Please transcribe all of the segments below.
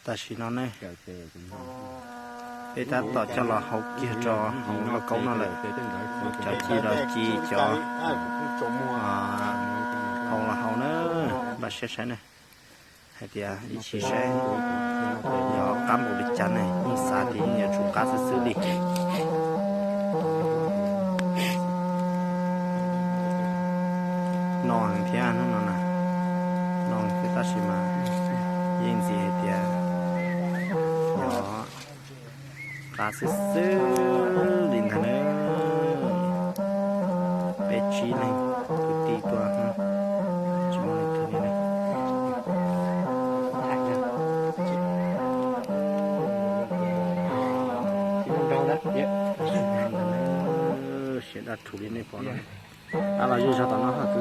Tam sim no ne, peb tab tom coj los hau kiag rau hauv lauj kaub no lawm. Cov ci los ci, cov hau los hau na, npaj siab saib ne, hais tias ib sim saib yog qab npaum li cas ne, yeej xav tias yeej yuav tsum qab xwb xwb li. No thiab hnub no na, no thiab tab sis mas yeej ntxiv hais tias yog qab xwb xwb li ntag na. Peb tsib leeg kwv tij tuaj, tsis muaj leej twg li na. Siav daj rhuv li nej pom no. Qab los zej zog tom no hos kwv,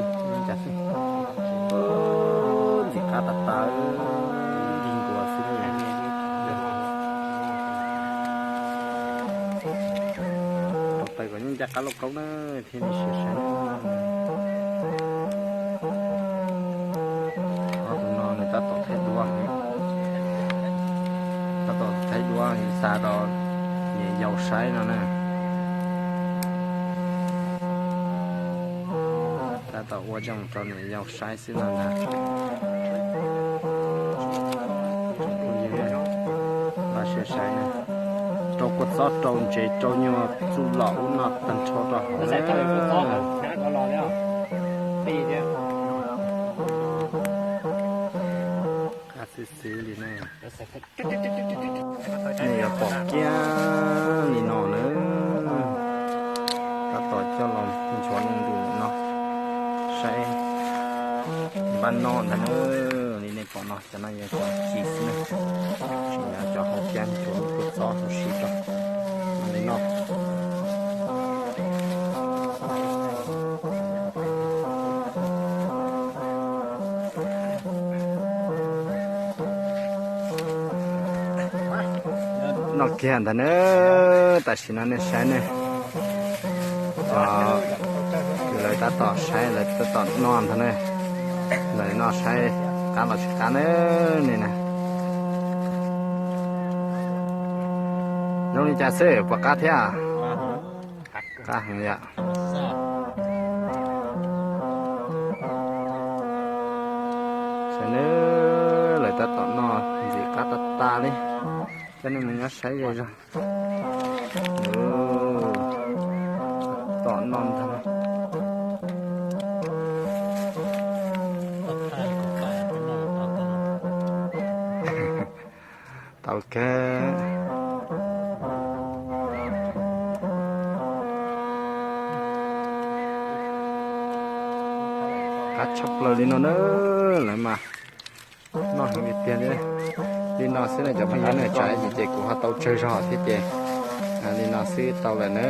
cas xwb. Ntxim qab tas tas, dig nkuas xwb na. Rau taws kom nyob ncaj qab lauj kaub na, thiaj li siav saib. Ho tus no nws tab tom thaij duab, tab tom thaij duab xa rau niam yau saib no na. Tab tom ua zoo rau niam yau saib xwb no ntag. Npaj siab saib na, rau kua txob rau ntses rau nyuag txuj lom ub no tag nrho rau hauv na. Qab xwb xwb li ne. Nej yuav pom kiag li no na, tab tom coj los nchuav ntws no saib npaj noj ntag na. Li nej pom no cov no yog cov ci xwb na, tsis yog cov hauv cab, nchuav kua txob huv si rau li no. Noj kiag ntag na, tam sim no nej saib ne, lawv tab tom saib, lawv tab tom noj ntag na, lawv noj saib qab los tsis qab na, nej na. Zoo li cas xwb puas qab thiab? Qab heev yom. Saib na, lawv tab tom noj ntxim qab tas tas li, coj nej mus nyob saib zej zog. Tom noj ntag. Tau kawg. Qab tshaj plaws li no na, lawv mas noj heev li tiag li. Li no xwb na cov phooj ywg na, tsam ib chim ces kuv ho tau tsawg zog thiab ces li no xwb tau lawm na.